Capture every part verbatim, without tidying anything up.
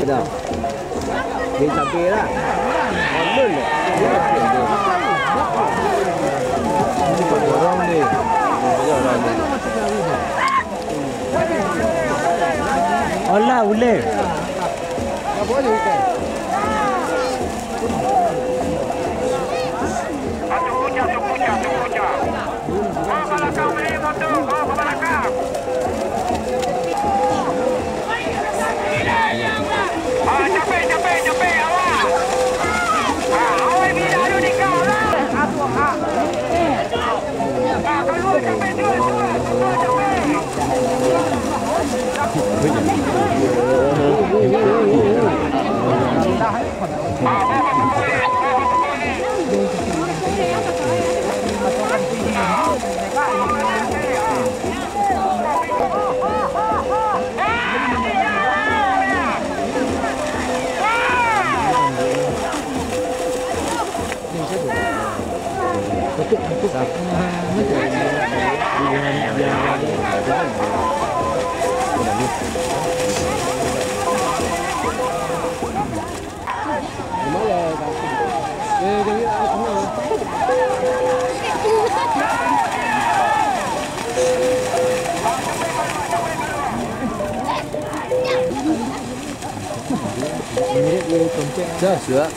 Dah. Dia cabai lah. Online lah. Dia nak cabai. Ini buat orang ni. Alah, uleh. Dah, siap.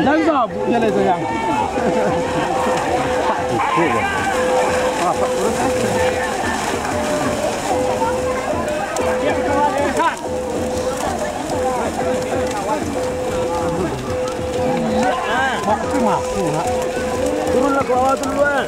Jangan gabuk je lah, sayang. Turunlah ke bawah tu dulu, eh.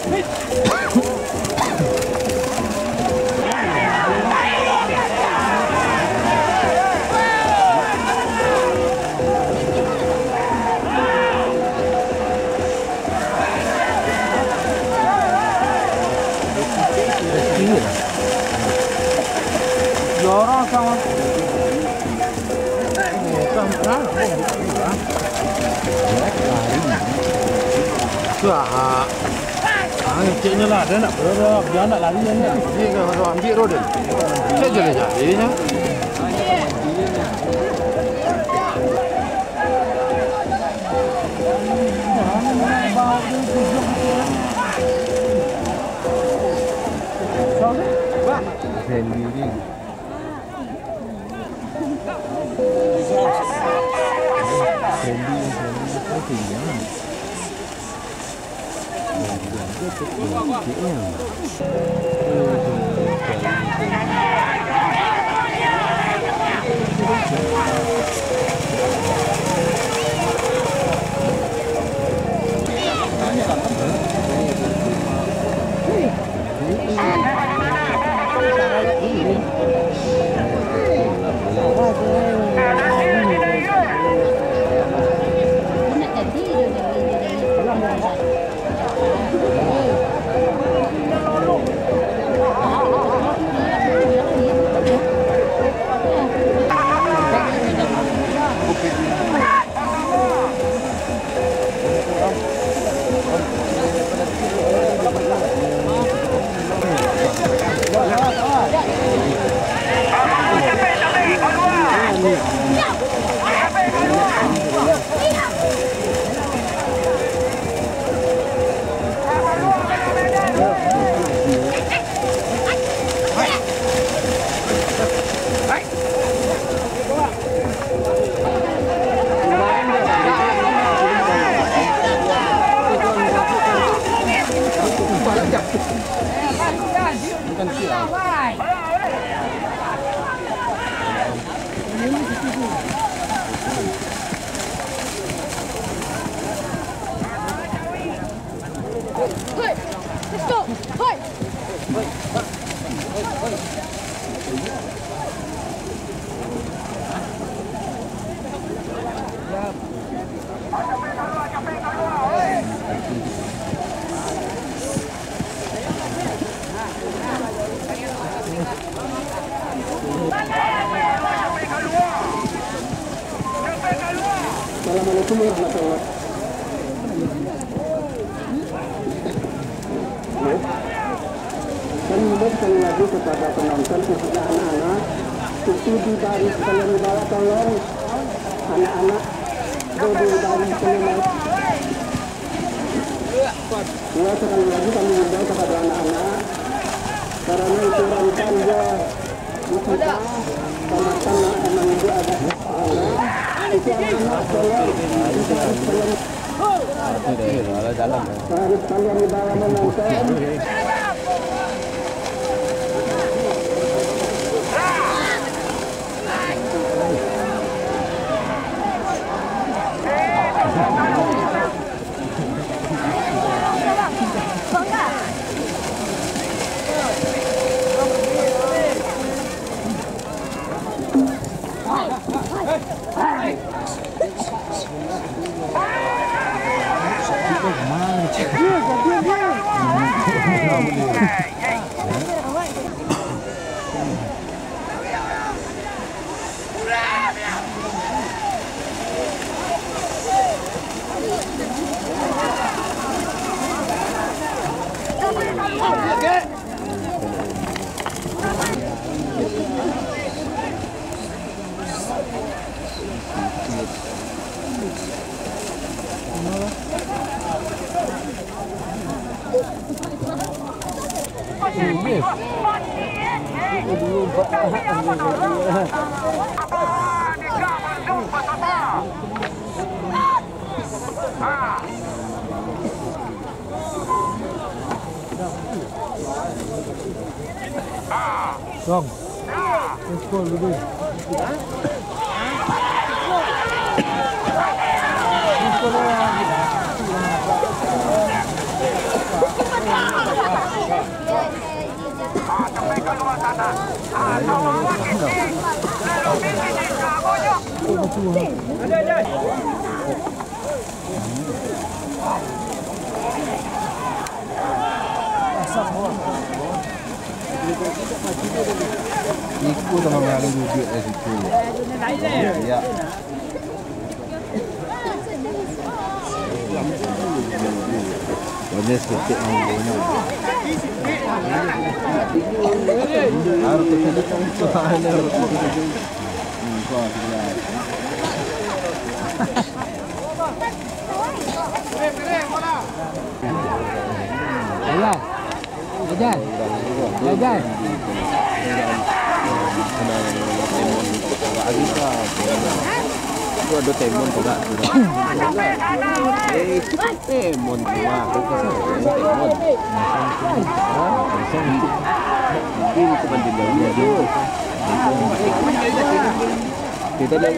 Jorong sangat. Suah. Ah, ngeceknyo lah, dia nak, dia, dia nak lari, dia nak. Dia kan orang ambil roda. Cek je lah jadinyo. Randy ni. Randy, Randy, Randy. Assalamualaikum warahmatullahi wabarakatuh. Kami himbau sekali lagi kepada penonton, khususnya anak-anak, itu di baris kalian di bawah, tolong anak-anak duduk di baris kalian. Ya, sekali lagi kami himbau kepada anak-anak, karena itu rentan dia. Dong. Let's go, Rudy. Iko tu mangaruh duduak dari situ. Ya. Banyak seketik mangaruhnya. Harus kita cari tu, harus kita cari. Hmm, kau sudah. Ayo. Jajan. Jajan. Itu ada temon tu, Kak. Eh, itu temon tu, Kak. Temon. Ini teman dia tu. Kita dah.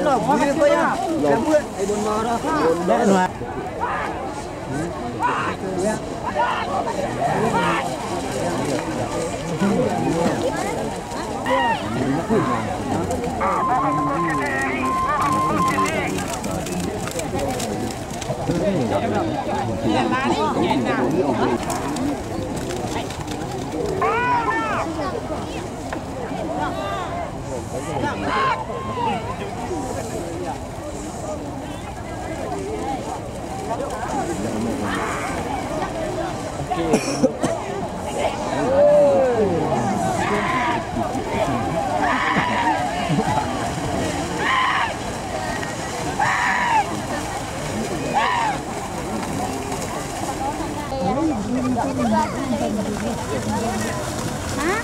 Hah?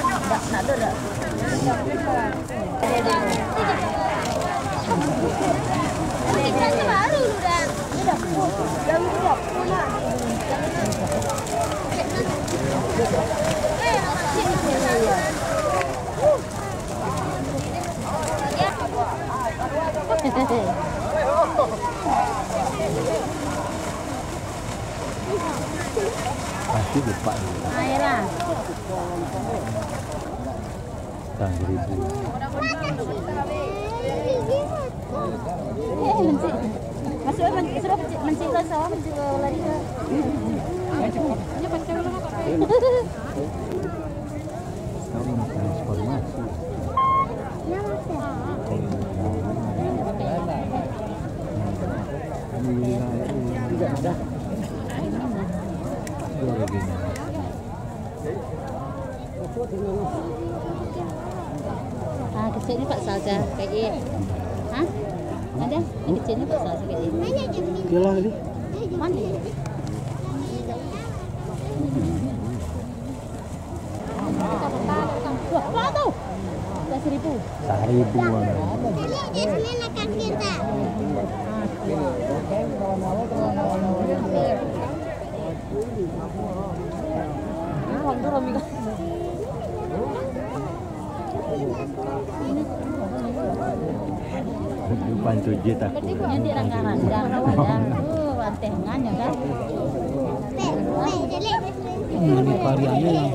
Ndak, ndak ada, ndak. Pasti lupa. Ayolah. Tang seribu. Eh, mancik. Masuk, eh, mancik, suruh mancik, mancik ke sawah, mancik ke lari ke. Ini pancing dulu, Kak. Sekarang transformasi. Ah, kecil ni Pak saja, kayak. Hah? Ada? Yang kecil ni Pak saja, kayak. Iyalah tadi. Mana? Wah, berapa tu? Dah seribu. Seribu. Lihat dia semua makan kita. Bantu je tak. Berarti kok nanti rangga-rangga, ya. Tuh, rantengan, ya kan? Ini variannya yang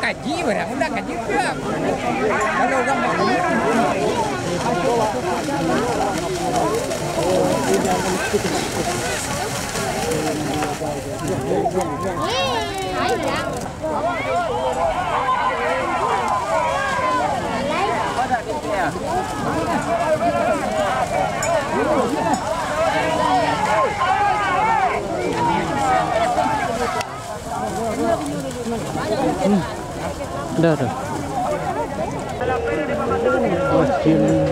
Kaji barang, udah kaji pulang. Kalau urang makan. Dah, dah. Wah, cili.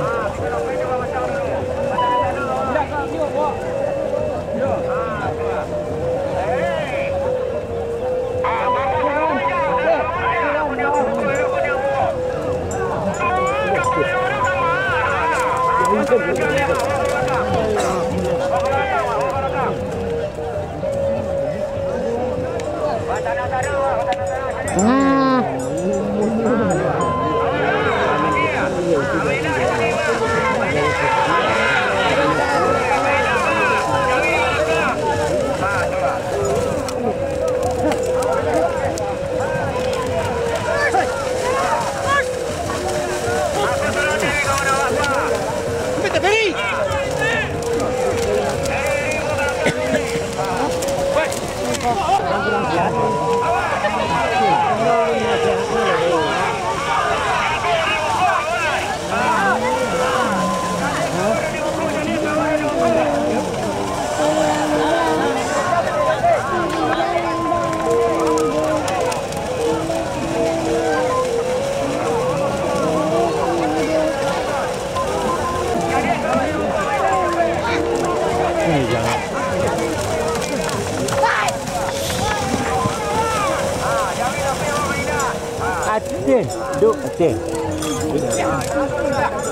Ateh, duk ateh.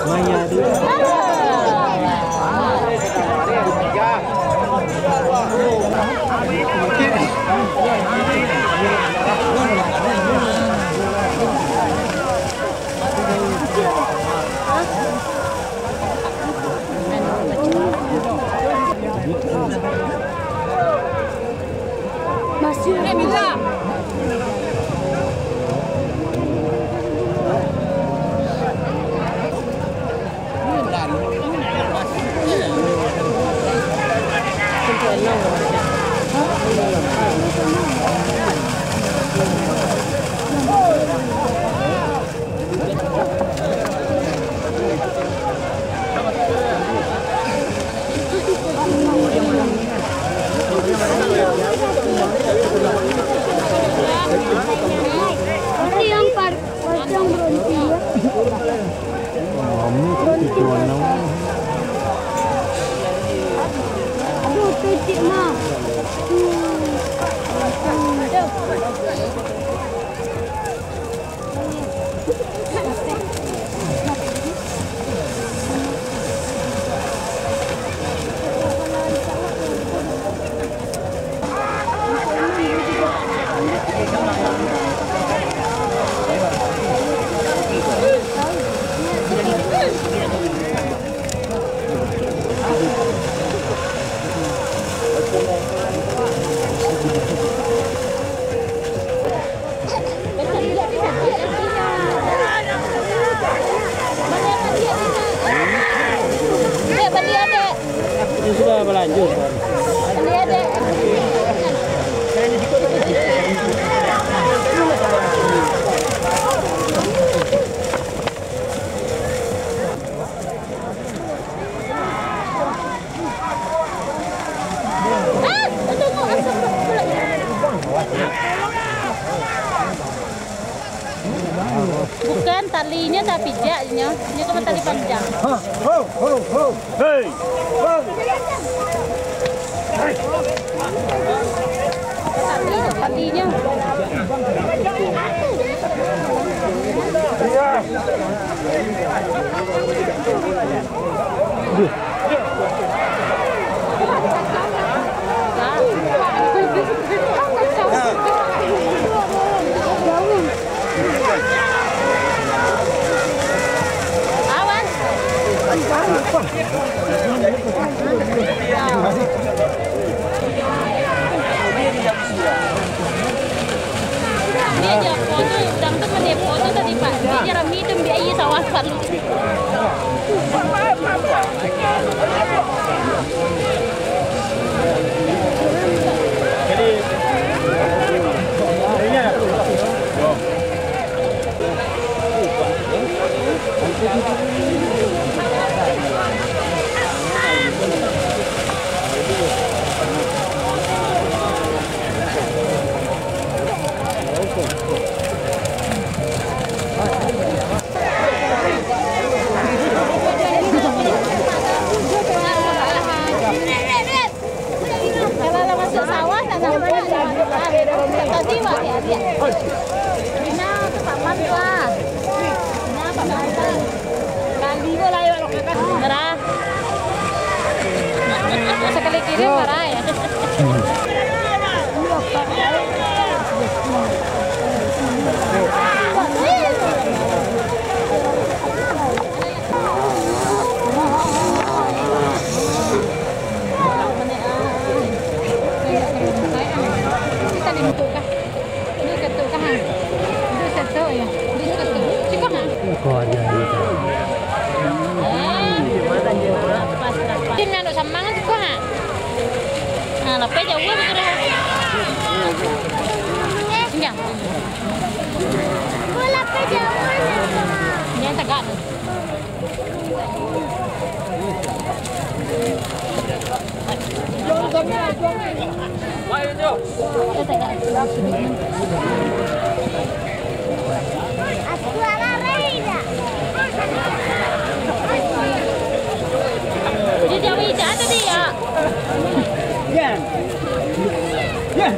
Maya duk. Aduh, tucik mah. Sudah balanjut. Bukan, talinyo tapijak nyo. Nyo kan tali panjang. Ha, ho, ho, ho. Hei. Ho. Talinyo, talinyo. Dia je foto, urang tu mandai foto tadi, Pak. Dia je rami tu, ambiak aia sawah, Pak. Kalau lah masuk sawah, tak nampak. Tadi, Wak, ya, lihat. Nah, tu Pak Mas lah. Nah, Pak Mas. Kali ko lah, ya, Wak. Merah. Sakali kirim, merah, ya. Cin, anu samang tu, ha? Ah, lapeh jauah batua. Injang. Lapeh jauah, Mama. Injang tagak tu. Dia jauh ijak tadi, ya. Yan. Yan.